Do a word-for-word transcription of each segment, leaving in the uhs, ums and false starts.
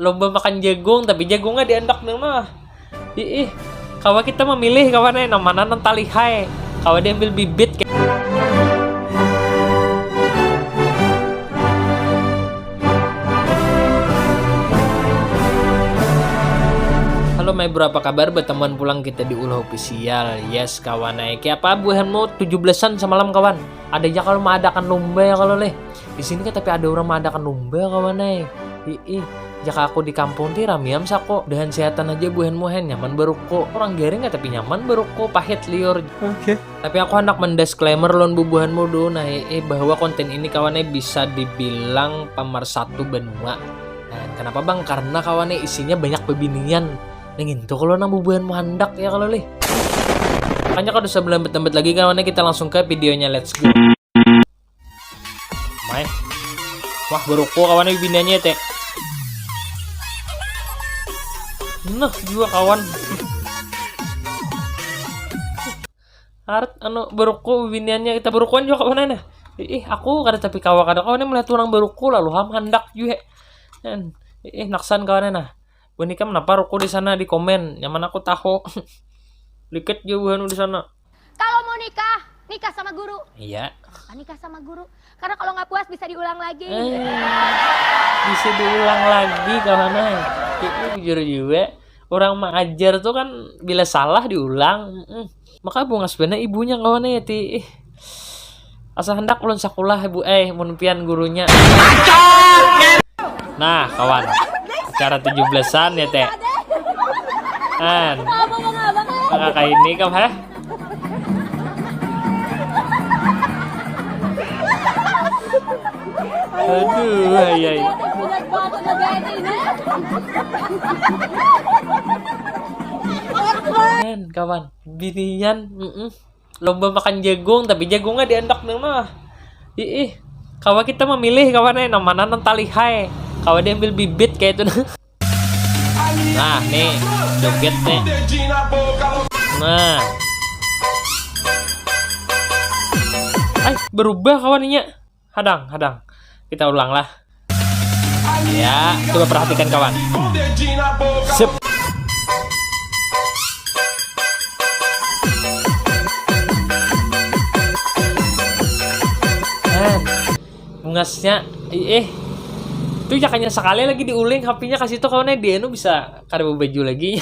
Lomba makan jagung, tapi jagungnya diandak nang nah. Iih, kawa kita memilih kawan eh, nang mana nang talihai. Kawa diambil bibit. Halo my bro, apa kabar? Bertemuan pulang kita di Ulah Official. Yes kawan eh, kayak apa buhanmu tujuh belasan semalam kawan? Ada aja kalau mengadakan lomba ya kalau leh. Di sini kan tapi ada orang mengadakan lomba kawan eh. Iih, jaka aku di kampung ti ramiam sako. Dahan sehatan aja buhanmu hen, nyaman baruko. Orang garing ya tapi nyaman baruko, pahit liur. Oke. Tapi aku hendak mendisclaimer lawan bubuhanmu dulu nah eh, bahwa konten ini kawan eh bisa dibilang pamarsatu banua. Nah, kenapa bang? Karena kawan eh isinya banyak bebinian. Nang itu kalau nang bubuhanmu handak ya kalau leh. Makanya kalau sebelum bertempat lagi kawan eh, kita langsung ke videonya, let's go. Mai. Wah, beruku kawan ini biniannya teh. Nah, juga kawan. Art anu beruku biniannya kita berukuan juga kawan nah. Ih, aku kada tapi kawa kada kawan melihat orang beruku lalu ham handak juga. Ih, naksan kawan nah. Buhan ikam napa ruku di sana di komen? Nyaman aku tahu. Likit jauhan di sana. Kalau mau nikah, nikah sama guru. Iya. Kenapa nikah sama guru? Karena kalau nggak puas bisa diulang lagi. Eh, bisa diulang lagi kawan eh. Itu bujur juga. Orang maajar tuh kan bila salah diulang. Mm-mm. Maka bungas benar ibunya kawan eh ti. Ih. Asa hendak ulun sakulah bu eh mun pian gurunya. Nah kawan, acara tujuh belasan ya teh. An. Kakak ini kam heh. Aduh, ay ay. Kan kawan, binian, mm-mm. Lomba makan jagung tapi jagungnya diandak nang nah. Iih, kawa kita memilih kawan eh, nang mana nang talihai. Kawa diambil bibit kayak itu nah. Nah nih, joget nih. Nah. Ay, berubah kawannya. Hadang, hadang. Kita ulang lah. Ya, coba perhatikan kawan. Sip. Eh, bungasnya, eh, itu jakanya sekali lagi diuling H P-nya kasih tuh kawannya dia nu bisa kada baju lagi.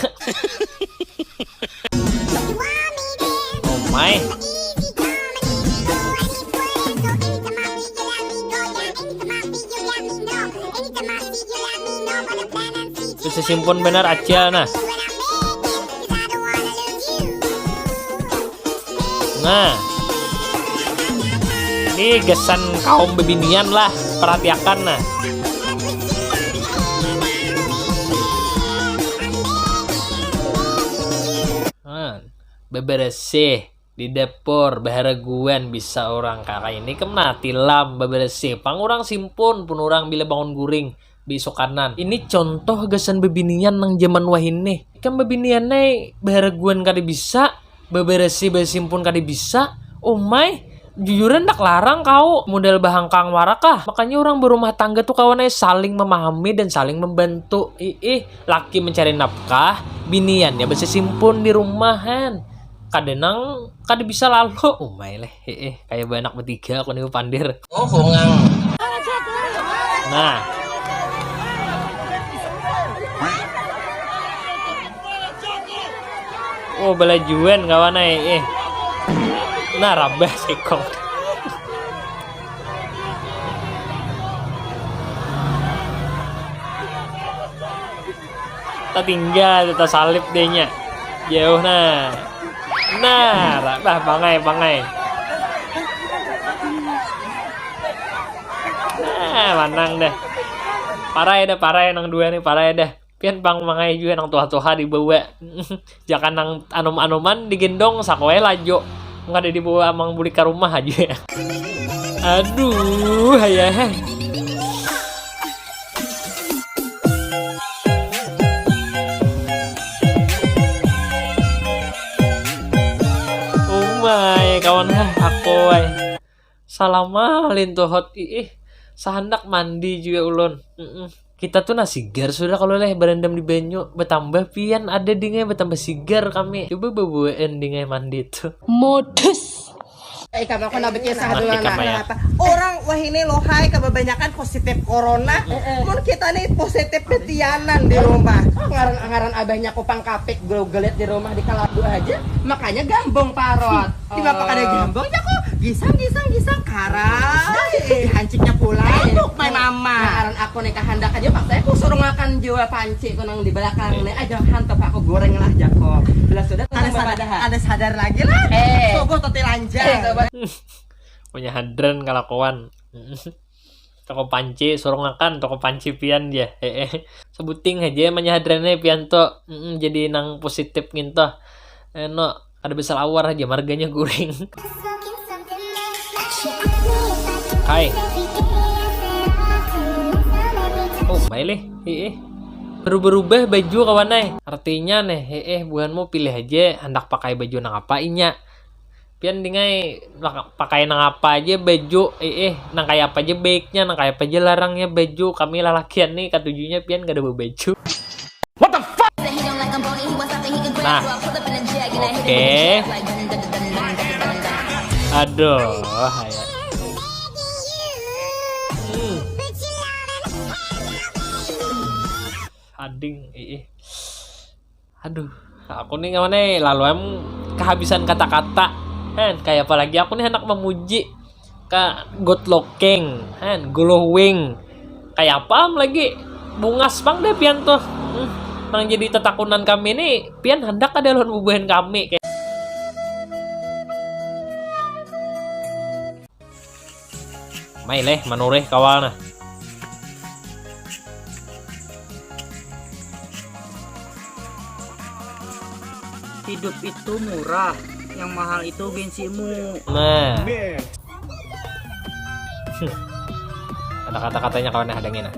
Oh my. Bisa simpun benar acil nah. Nah. Ini gesan kaum bebinian lah, perhatiakan nah. Nah, beberesih di dapur, baharaguan bisa orang kakak ini kena tilam beberesih pang orang simpun pun orang bila bangun guring. Bisukanan. Ini contoh gasan bebinian nang zaman wahini. Ikam bebinian nai baharaguan kada bisa, beberesi besimpun kada bisa. Umai, jujuran dak larang kau modal bahangkang warakah. Makanya orang berumah tangga tuh kawan ai saling memahami dan saling membantu. Iih, laki mencari nafkah, biniannya besesimpun di rumahan. Kada nang kada bisa lalu. Umai leh. Heeh, kaya banak betiga aku nih pandir. Oh, bungang. Nah. Oh, balajuan kawan ai. Eh. Nah, rabah sekong. Tatinggal, tasalip dehnya. Jauh nah. Nah, rabah bangai, bangai. Nah, manang dah. Parai dah, parai nang dua nih, parai dah. Pian pang mangai juga nang tuha-tuha dibawa. Jangan nang anum-anuman digendong sakoe lajo. Nggak ada dibawa amang bulik ke rumah aja. Aduh, ayah. Umai kawan heh aku ai. Salah malin tuh hot iih. Sahandak mandi juga ulun. Mm-mm. Kita tuh nah sigar sudah kalau leh berendam di banyu. Bertambah pian ada dingin, bertambah sigar kami. Coba babuaan dingin mandi tuh. Modus. Eh, kamu aku nak berkisah dulu Mati nah. Kamaya. Kenapa? Orang wah ini lohai kebanyakan positif corona. Mun kita nih positif betianan di rumah. Ngaran ngaran abahnya kupang kapik gelit di rumah di kaladu aja. Makanya gambung parot. Tiba apa kada gambung ya kok gisang gisang gisang karai. Hanciknya pula. Aduh, my mama. Ngaran aku nih kahandak aja maksa aku suruh makan jua panci kunang di belakang nih aja hantup aku goreng lah jako. Bila sudah ada sadar, ada sadar lagi lah. Eh. Sobo toti lanjang. Eh, sobo. Punya hadran kalakuan. Toko panci suruh ngakan toko panci pian ya. Heeh. Sebuting aja manya hadrannya pian tuh. Mm-mm, jadi nang positif nginto. Eno, kada bisa lawar aja marganya guring. Hai. Oh, baik leh. Heeh. Berubah-ubah baju kawan ai. Artinya nih, heeh, buhanmu pilih aja hendak pakai baju nang apa inya. Pian dingai pakai nang apa aja baju, eh, eh, nang kaya apa aja baiknya, nang kaya apa aja larangnya baju. Kami lalakian nih katujunya pian kada bebaju. What the fuck? Nah. Oke. Aduh, ya. Hmm. Ading, eh, eh. Aduh, aku nih kawan eh lalu em kehabisan kata-kata. Hen, kayak apa lagi aku nih anak memuji ka good looking, hen, glowing. Kayak apa am lagi bungas bang deh pian tuh. Hmm, nang jadi tetakunan kami nih pian hendak ada lawan bubuhan kami kayak Mai leh manurih kawal nah. Hidup itu murah, yang mahal itu gengsimu. Nah. Ada kata-katanya kawan nah adanya nah.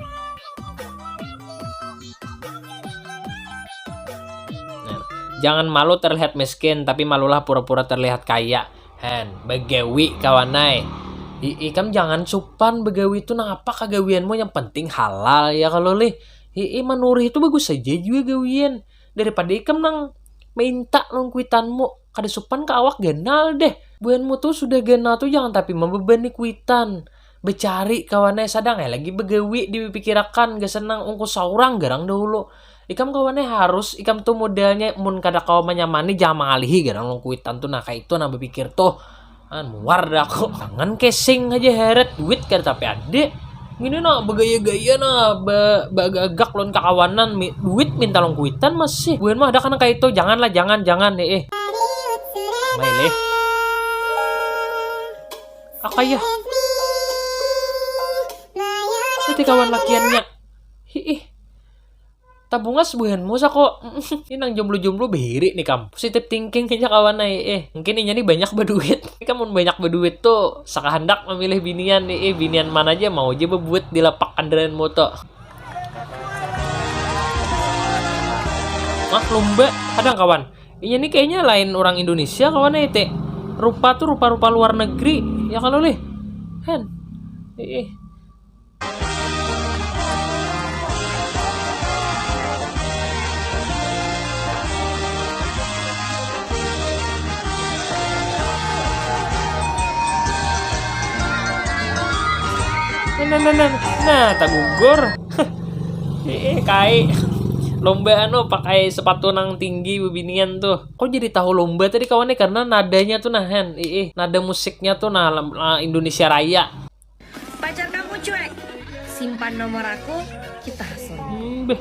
Nah, jangan malu terlihat miskin, tapi malulah pura-pura terlihat kaya. Hen, bagawi kawanai. Ikam jangan supan bagawi tu nang apa kagawianmu yang penting halal ya kalo lih. Hi'i manurih tu bagus saja jua gawian. Daripada ikam nang mainta lawan kuitanmu. Kada supan ka awak ganal deh. Buhanmu tu sudah ganal tu jangan tapi mambebani kuitan. Becari kawanai sadang ai lagi bagawi dipikirakan gasan nang ungkus saurang garang dahulu. Ikam kawan ai harus ikam tu modalnya mun kada kawa manyamani jangan mangalihi garang lawan kuitan tu nah kaitu nah bapikir tuh. An muar dah aku. Tangan kesing haja heret duit kada tapi ada. Ngini nah bagaya-gaya nah ba bagagak lawan kakawanan mi duit minta lawan kuitan masih. Buhan mah ada kana kaitu jangan lah jangan jangan eh eh. Mai leh. Akayah. Tadi kawan lakiannya. Hiih. Tabungas buhanmu sako. Ini nang jomblo-jomblo beri nih kam. Positive thinking aja kawan ai. Eh, mungkin inya nih banyak berduit. Ini kamu banyak berduit tuh sakahandak memilih binian nih. Eh, binian mana aja mau aja berbuat di lapak kendaraan motor. Wah, lomba. Kadang kawan. Inya nih kayaknya lain orang Indonesia kawan ai teh. Rupa tuh rupa-rupa luar negeri. Ya kalau lih. Hen. Eh, eh. Nah, nah, nah, nah, nah, tak gugur. Eh, eh, kai. Lomba anu pakai sepatu nang tinggi bebinian tuh. Kok jadi tahu lomba tadi kawannya karena nadanya tuh nah hen. Eh, eh, nada musiknya tuh nah Indonesia Raya. Pacar kamu cuek. Simpan nomor aku, kita hasut. Hmm, beh.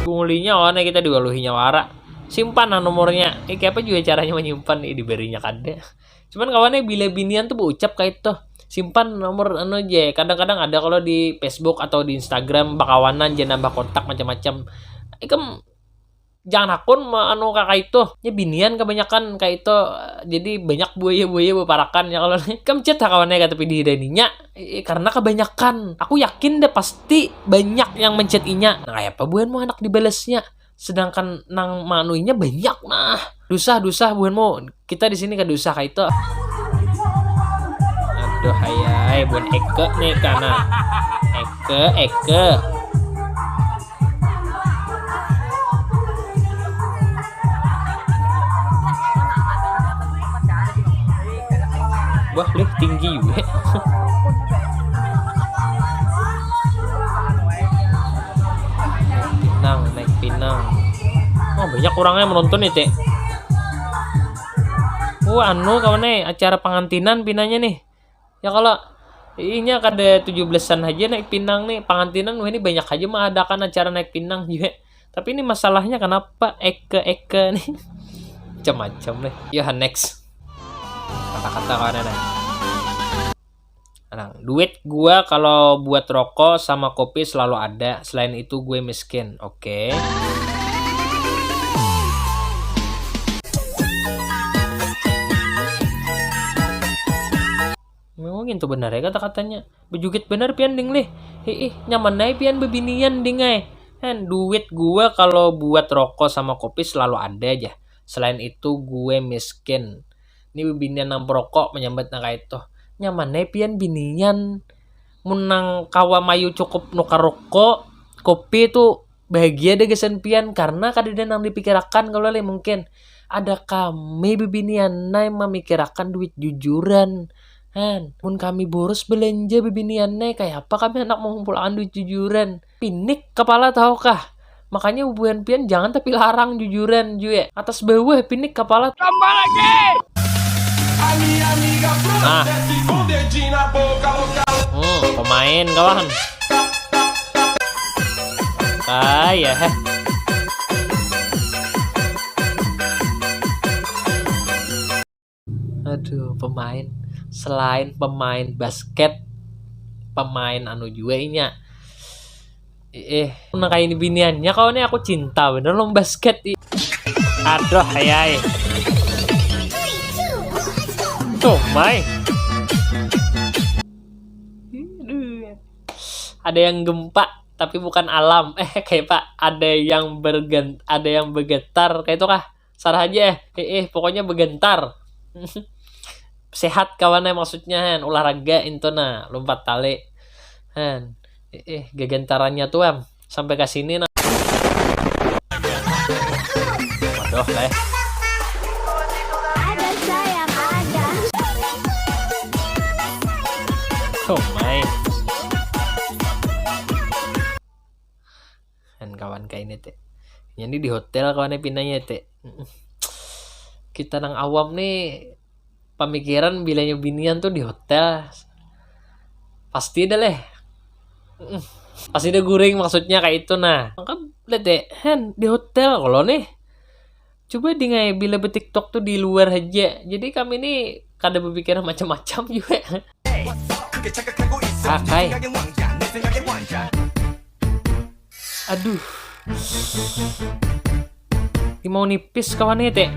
Bungulinya kawannya kita diwaluhinya wara. Simpan nah nomornya. Eh, kayak apa juga caranya menyimpan nih diberinya kada. Cuman kawannya bila binian tuh berucap kayak itu. Simpan nomor anu aja. Kadang-kadang ada kalau di Facebook atau di Instagram bakawanan jangan nambah kontak macam-macam. Ikam jangan hakun anu kakak itu ya binian kebanyakan kayak itu jadi banyak buaya-buaya beparakan ya kalau kamu chat kawannya kata pidi daninya eh, karena kebanyakan aku yakin deh pasti banyak yang menchat inya nah kayak apa buhanmu anak dibalasnya sedangkan nang manuinya banyak nah dusah dusah buhanmu kita di sini kada usah kayak itu Duh, ayai, bun Eke nih kana. Eke, Eke. Wah, lih tinggi juga. Pinang, naik pinang. Oh, banyak orangnya menonton nih, Cek. Oh, anu kawan nih, acara pengantinan pinanya nih. Ya kalau inya kada tujuh belasan aja naik pinang nih, pengantinan wah ini banyak aja mengadakan acara naik pinang juga. Tapi ini masalahnya kenapa Eke-Eke nih? Macam-macam nih. Ya, next. Kata-kata kawan ada. Nang, duit gua kalau buat rokok sama kopi selalu ada. Selain itu gue miskin. Oke. Memang itu benar ya kata-katanya. Bejugit benar pian ding lih. Hiih, nyaman aja pian bebinian ding ay. Hen, duit gua kalau buat rokok sama kopi selalu ada aja. Selain itu gue miskin. Ini bebinian nang perokok menyambat nang kayak itu. Nyaman aja pian binian. Mun nang kawa mayu cukup nukar rokok, kopi itu bahagia deh gasan pian karena kadada nang dipikirakan kalau le mungkin ada kami bibinian nai mamikirakan duit jujuran. Han, mun kami boros belanja bibinian nai, kaya apa kami handak mangumpulakan duit jujuran? Pinik kapala tahu kah? Makanya bubuhan pian jangan tapi larang jujuran jua. Atas bawah pinik kapala. Tambah lagi. Nah. Hmm, pemain kawan. Kaya heh. Aduh, pemain. Selain pemain basket, pemain anu jua inya. Eh, eh. Nah, kayak ini biniannya kau nih, aku cinta bener lawan basket. Aduh, ayai. Tuh, mai. Ada yang gempa, tapi bukan alam. Eh, kayak pak, ada yang bergen, ada yang bergetar, kayak itu kah? Sarah aja eh. Eh, eh, pokoknya bergentar. Sehat kawan eh, maksudnya han, olahraga itu nah, lompat tali. Han. Eh, eh, gegentarannya tuh am sampai ke sini nah. Waduh, leh. Ada sayang ada. Oh my. Kan kawan kayak ini teh. Ini di hotel kawannya pinanya teh. Kita nang awam nih pemikiran bilanya binian tuh di hotel pasti ada leh. Pasti ada guring maksudnya kayak itu nah. Kan lihat deh, hen di hotel kalau nih. Coba dingai bila betiktok tuh di luar aja. Jadi kami ini kada berpikiran macam-macam juga. Akai. Aduh. Ini mau nipis kawan nih teh.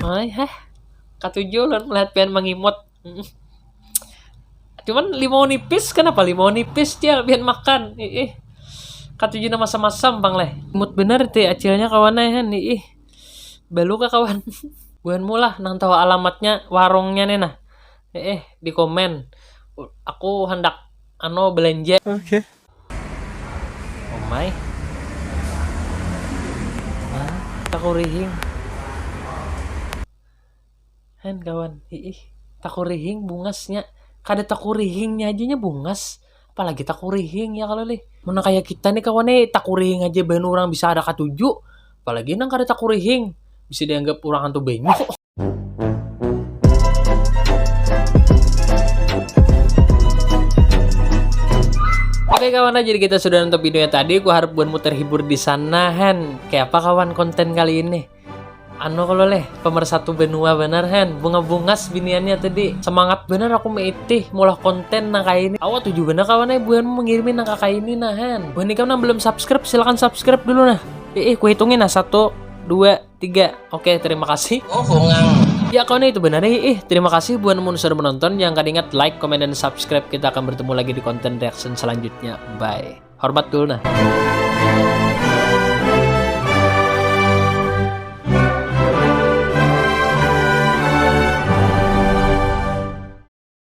Hai heh. Katuju ulun melihat pian mangimut. Cuman limau nipis, kenapa limau nipis dia pian makan? Ih, katuju nama sama-sama bang leh. Imut bener ti acilnya kawan eh han. Ih, balu kah kawan? Buhanmu lah nang tahu alamatnya warungnya nih nah. Eh, di komen. Aku hendak ano belanja. Oke. Omai. Hah? Takurihing. Hen kawan, hiih. Takurihing bungasnya. Kada takurihingnya aja nya bungas. Apalagi takurihing ya kalau lih. Mana kayak kita nih kawan nih takurihing aja bahan orang bisa ada katuju. Apalagi nang kada takurihing bisa dianggap orang hantu banyu. Oke kawan, nah, jadi kita sudah nonton videonya tadi. Aku harap buatmu terhibur di sana, han. Kayak apa kawan konten kali ini? Anu kalau leh, pemersatu benua benar han. Bunga bungas biniannya tadi. Semangat benar aku meitih mulah konten nang kayak ini. Awak tuju benar kawan eh buhan mengirimi nang kayak ini nah han. Buhan ikam nang belum subscribe silakan subscribe dulu nah. Eh, eh ku hitungin nah satu, dua, tiga. Oke, terima kasih. Oh, hongang. Ya kawan, itu benar nih. Ih, terima kasih buat mun sudah menonton. Jangan ingat like, comment, dan subscribe. Kita akan bertemu lagi di konten reaction selanjutnya. Bye. Hormat dulu nah.